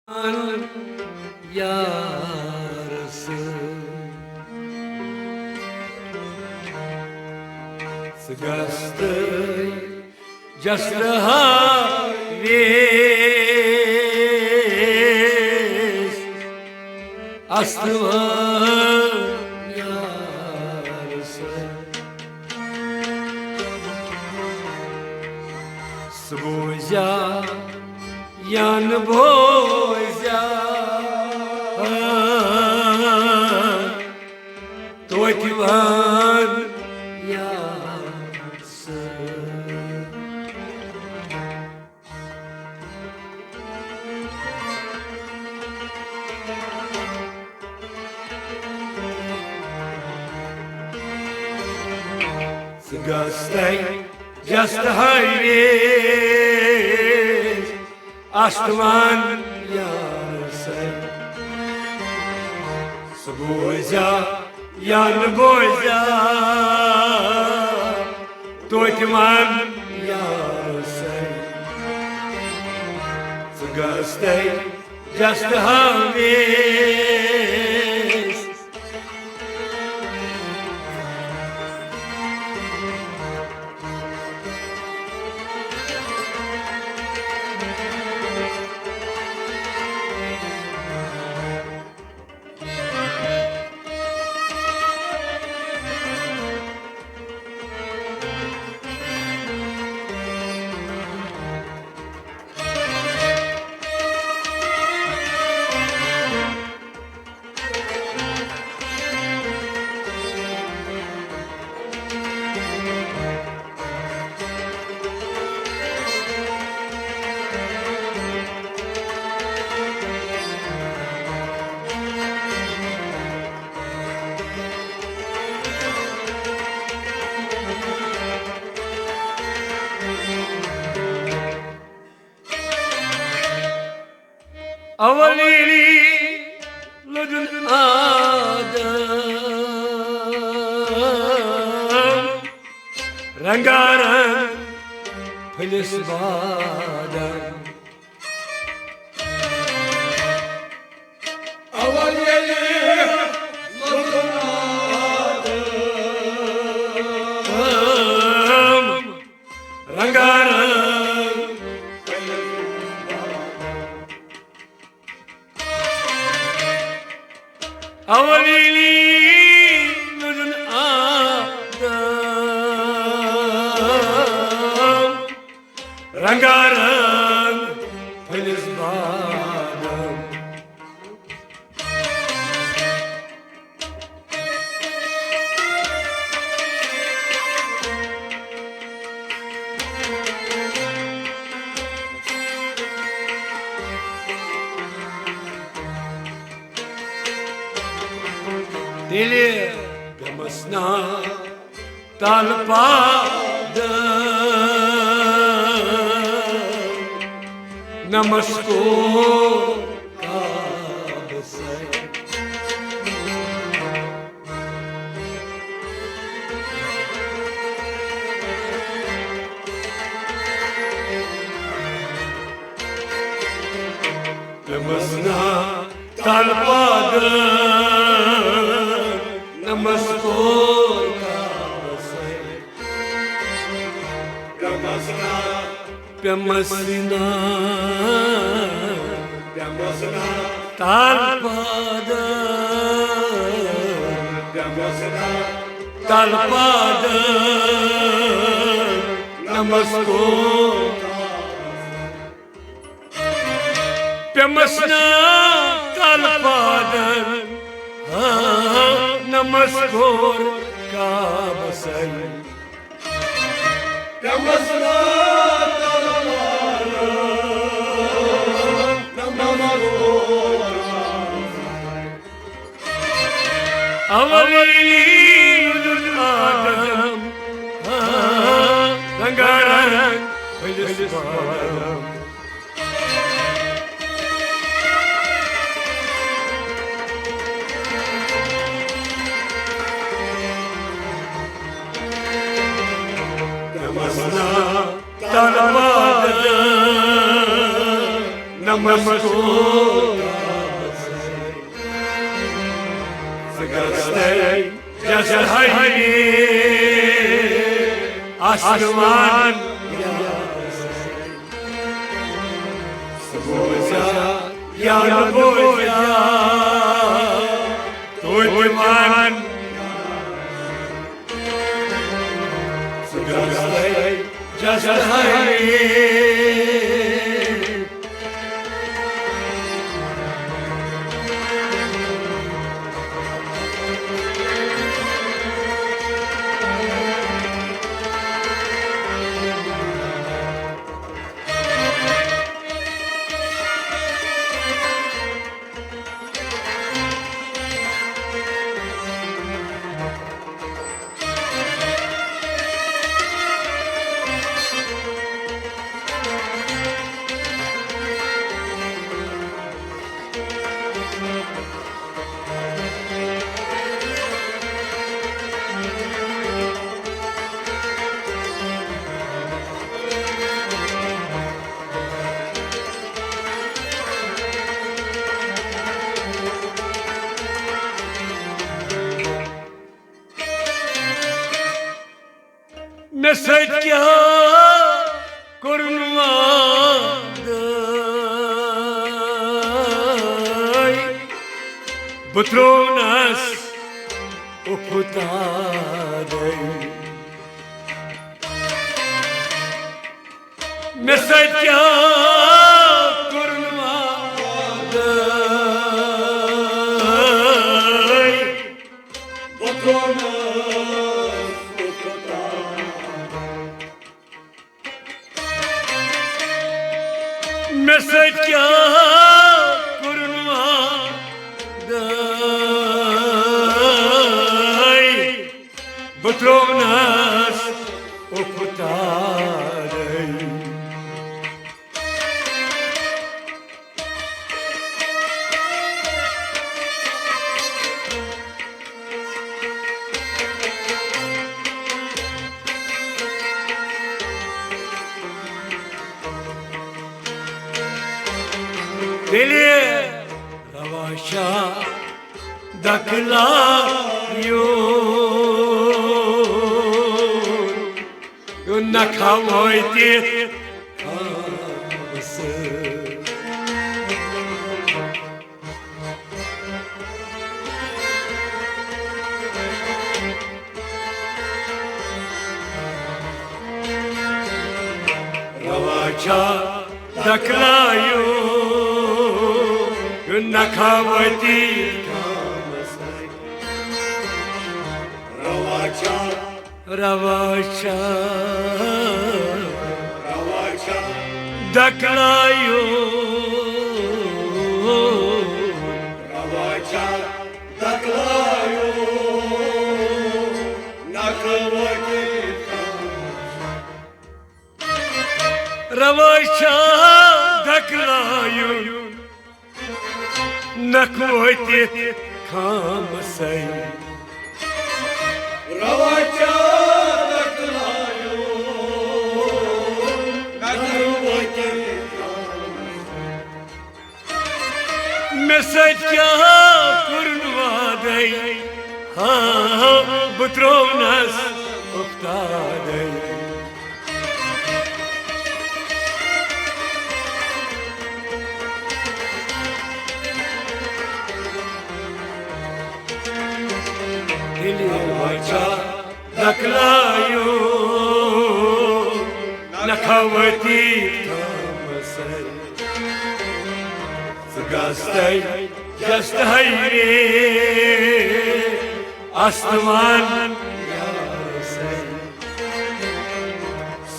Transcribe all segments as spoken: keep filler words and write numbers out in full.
یار سۭتۍ۔ ژٕ گژھ تہٕ جست ہاویس اصلوان یار سۭتۍ۔ سُہ بوزیا یا نہٕ بوزیا، توتہِ وَن یار سۭتۍ۔ ژٕ گژھ تَے جست ہاویس اصلوان یار سۭتۍ۔ سُہ بوزیا یا نہٕ بوزیا، توتہِ وَن یار سۭتۍ۔ ژٕ گژھ تَے جست ہاویس۔ اول ییٚلہِ لوٚدُن آدم رنگارنگ پھٔلِس بادم۔ اول ییٚلہِ لوٚدُن آدم رنگارنگ۔ اول ییٚلہِ لوٚدُن آدم رنگارنگ پھٔلِس بادم۔ تیٚلہِ پیٚمس نا تل پادم نمس کوٚر کعبہٕ سر۔ پیٚمس نا تل پادم نمس کوٚر کعبہٕ سر۔ پیٚمس نا، پیٚمس نا، پیٚمس نا تل پادم، پیٚمس نا تل پادم نمس کوٚر۔ پیٚمس نا تل پادم، ہا، نمس کوٚر کعبہٕ سر۔ پیٚمس نا تل پادم، نمس کوٚر کعبہٕ سر۔ اول ییٚلہِ لوٚدُن آدم، ہا، رنگارنگ پھٔلِس بادم۔ پیٚمس نا تل پادم نمس کوٚر ژٕ گژھے جسہٕ ہاوی آسمان۔ ژٕ بوزیا یا نہٕ بوزیا، توتہِ وَن۔ ژٕ گژھے جسہٕ ہاوی۔ مےٚ سۭتۍ کیٛاہ کوٚرُن وعدٕ؟ بہٕ ترٛوونس اُپھُتادَے۔ مےٚ سۭتۍ کیٛاہ کوٚرُن وعدٕ؟ بہٕ ترٛوونس اُپھُتادَے۔ مےٚ سۭتۍ کیٛاہ کوٚرُن وعدَے؟ بہٕ ترٛوونس اُپھُتادَے۔ تیٚلہِ روا چھا دکلایُن، نہ کھوے تہِ خامسہٕ۔ روا چھا دکلایُن، نہ کھوے تہِ خامسہٕ۔ روا چھا، روا چھا، روا چھا دکلایُن۔ روا چھا دکلایُن، نہ کھوے تہِ خامسہٕ۔ روا چھا دکلایُن، نہ کھوے تہِ خامسہٕ۔ روا چھا دکلایُن، نہ کھوے تہِ خامسہٕ۔ مےٚ سۭتۍ کیٛاہ کوٚرُن وعدَے؟ ہا، بہٕ ترٛوونس اُپھُتادَے۔ ییٚلہِ وۄنۍ چھا دکلایُن، نہ کھوے تہِ خامسہٕ۔ ژٕ گژھے جسہٕ ہاوی آسمان۔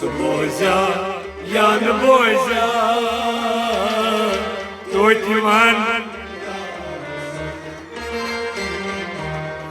ژٕ بوزیا یا نہٕ بوزیا، توتہِ وَن۔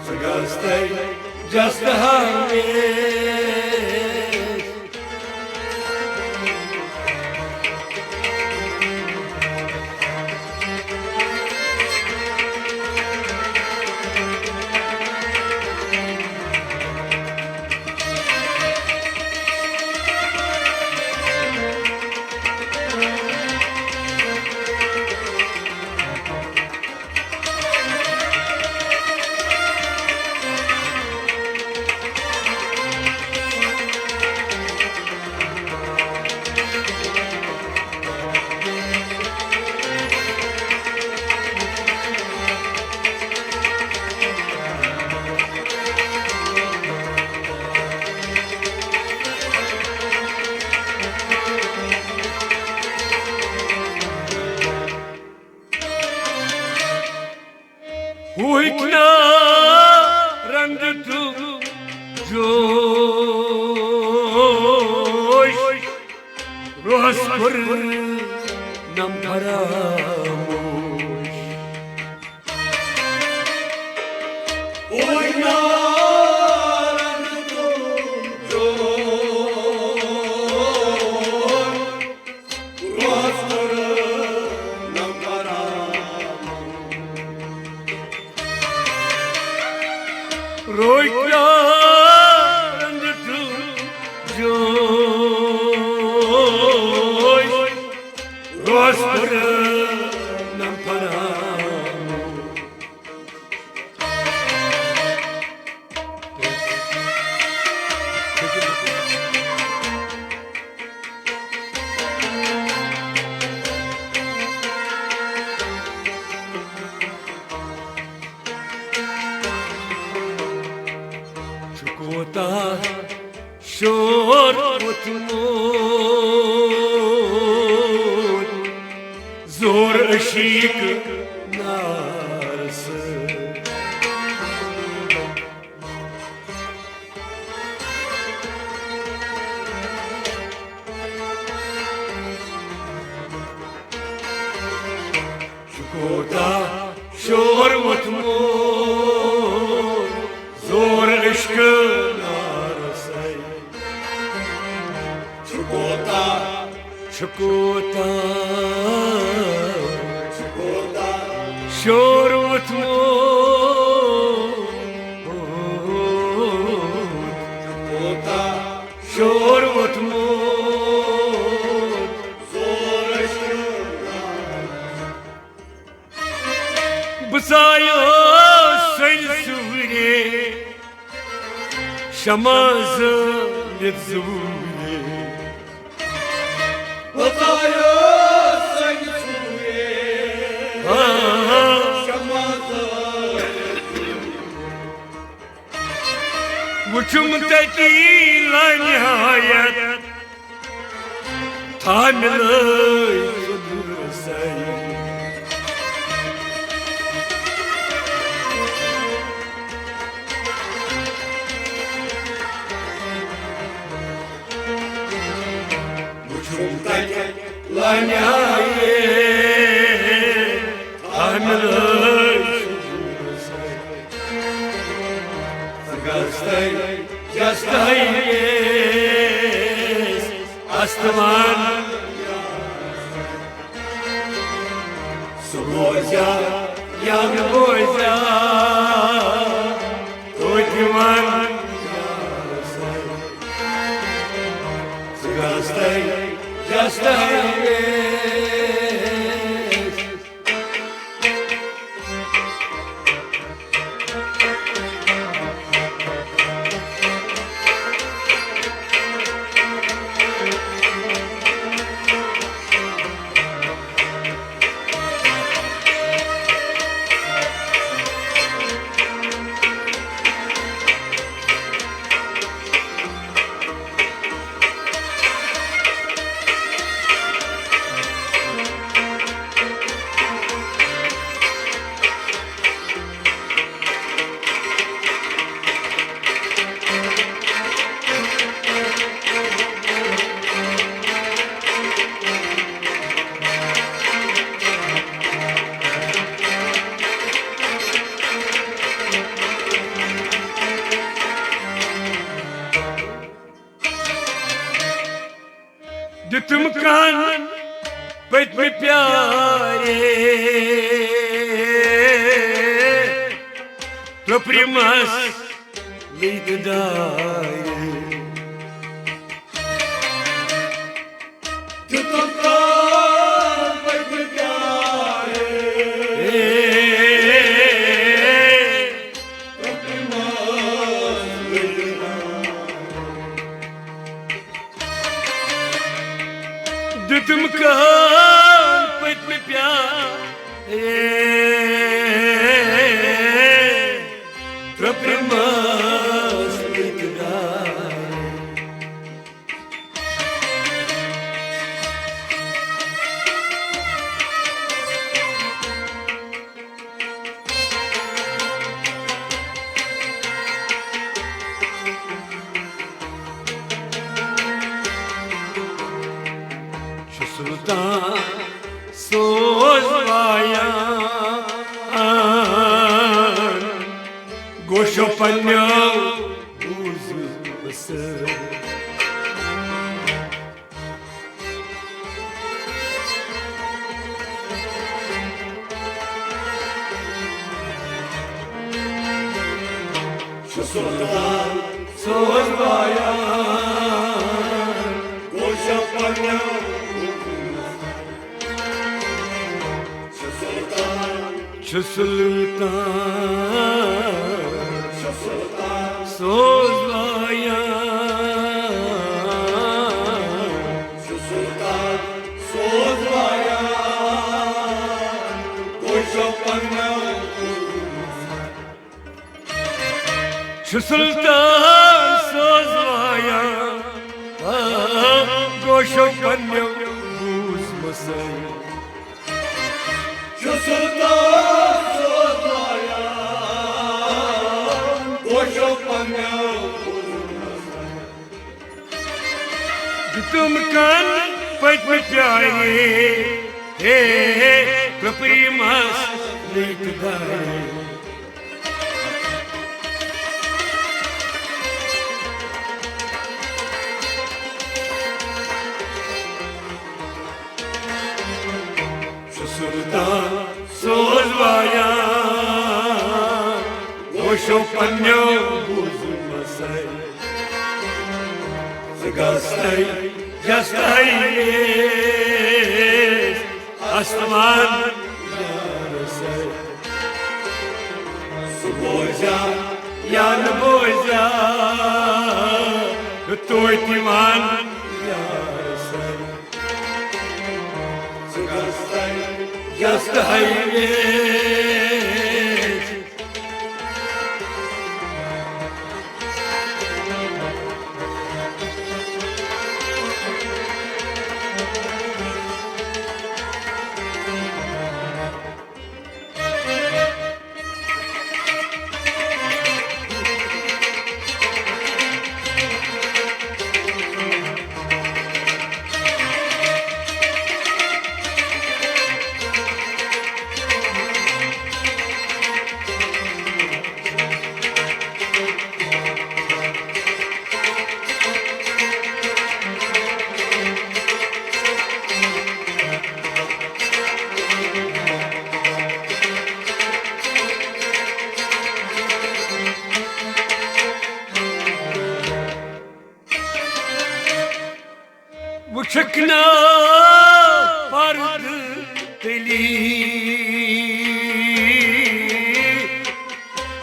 ژٕ گژھے جسہٕ ہاوی۔ کوہٕکۍ نارن دیُتُم جوش، روحس کوٚرنم فراموش۔ کوہٕکۍ نارن دیُتُم جوش، روحس کوٚرنم فراموش۔ روحٕکۍ نارن دیُتُم جوش، روحس کوٚرنم فراموش۔ چھُ کوتاہ شور ووٚتھمُت زور عشیٖق نارٕ سۭتۍ۔ چھُ کوتاہ شور ووٚتھمُت زور عشقہٕ نارٕ سۭتۍ۔ چھُ کوتاہ، چھُ کوتاہ، چھُ کوتاہ شور ووٚتھمُت، چھُ کوتاہ شور ووٚتھمُت۔ بہٕ ژایوس سُلہِ سوٗرِ، شمع زٲلِتھ زوٗرِ۔ بہٕ ژایوس سُلہِ سوٗرِ، آ۔ شمع زٲلِتھ۔ وُچھُم تٔتی لانِہایت تھامِلٲے ژُدرسَے۔ وُچھُم تَتہِ لانِہایت تھامِلٲے ژُدرسَے۔ ژٕ گژھَے، گژھَے اَستمان۔ سُہ بوزیا یا نہٕ بوزیا، توتہِ وَن۔ ژٕ گژھَے، گژھَے۔ دِتُم کَن پٔتمہِ پیارِ، ترٛوپرِمَس لٔگۍ دارِ۔ دِتُم کَن پٔتمہِ پیارِ، ترٛوپرِمَس لٔگۍ دارِ۔ دِتُم کَن پٔتمہِ پیارِ، ترٛوپرِمَس لٔگۍ دارِ۔ پننیو بوٗزمٕژ۔ چھُ سُلطان سوز وایان، گوشو پننیو۔ چھُ سُلطان، چھُ سُلطان، چھُ سُلطان سوز وایان۔ چھُ سُلطان سوز وایان، گوشو پننیو۔ چھُ سُلطان سوز وایان، آ، گوشو پننیو بوٗزمٕژ۔ چھُ سُلطان سوز وایان، گوشو پننیو بوٗزمٕژ۔ دِتُم کن پٔتمہِ پیارِ، ہے، ہے، پرٛپریمس نٔٹۍ دارِ۔ چھُ سُلطان سوز وایان، گوشو پننیو بوٗزمٕژ۔ ژٕ گژھے، گژھے آستمان یارس۔ سُہ بوزیا یا نہٕ بوزیا، توتہِ وَن یارس۔ ژٕ گژھے، گژھے۔ وٕچھکھ نا پردٕ تٔلی،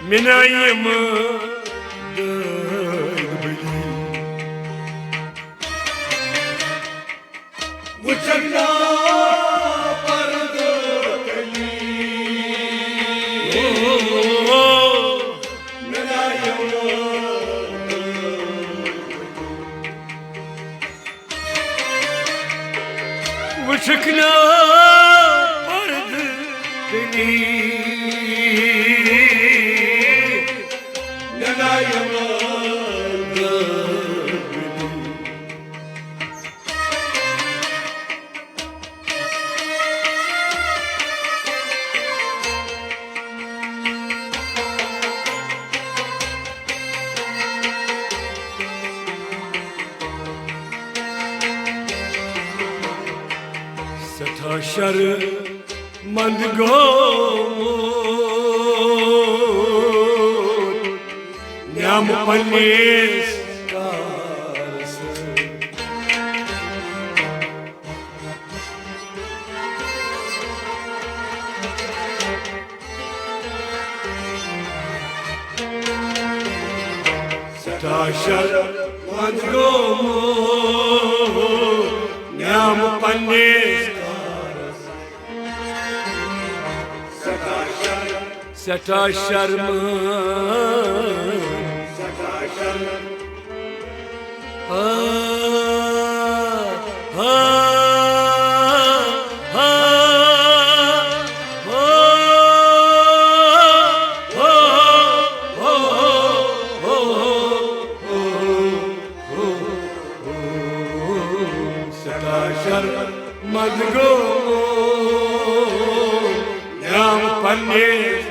مےٚ نا یِم دٲدۍ بٔلی۔ وٕچھکھ نا پردٕ تٔلی، مےٚ نا یِم وٕچھکھ نا پردٕ تٔلی، مےٚ نا یِم دٲدۍ بٔلی۔ سٮ۪ٹھاہ شرمند گوٚمُت نعمہٕ پننِس کارس۔ سٮ۪ٹھاہ شرمند گوٚمُت نعمہٕ پننِس کارس۔ سٮ۪ٹھاہ شرمند، سٮ۪ٹھاہ شرمند۔ سٮ۪ٹھاہ شرمند۔ آ، آ، آ، آ۔ سٮ۪ٹھاہ شرمند گوٚو نعمہٕ پننِس۔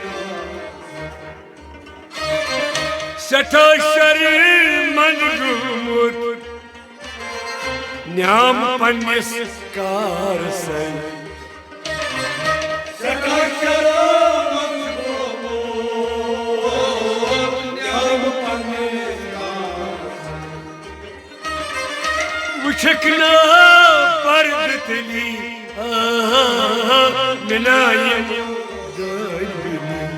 سٮ۪ٹھاہ شرمنٛد گوٚمُت نیام پننِس کارسَے۔ سٮ۪ٹھاہ شرمنٛد گوٚمُت نیام پننِس کارسَے۔ وٕچھکھ نا پردٕ تٔلی، آ، مِنایہِ دٲرمٕتۍ۔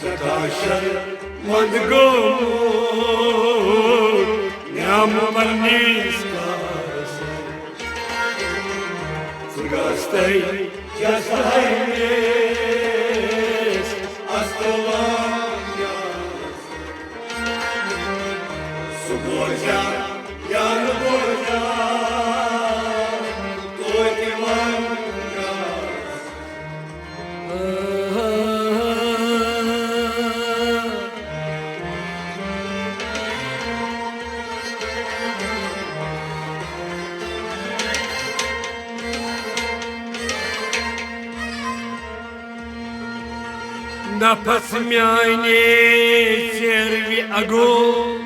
سٮ۪ٹھاہ شرمنٛد گوٚمُت نیام پننِس کارسَے۔ ژٕ گژھتَے جستہٕ ہاوِس اَستوان یارس۔ سُہ بوزیا یا نہٕ بوزیا، توتہِ وَن یارس۔ نفس میانہِ ژیروِ اگو۔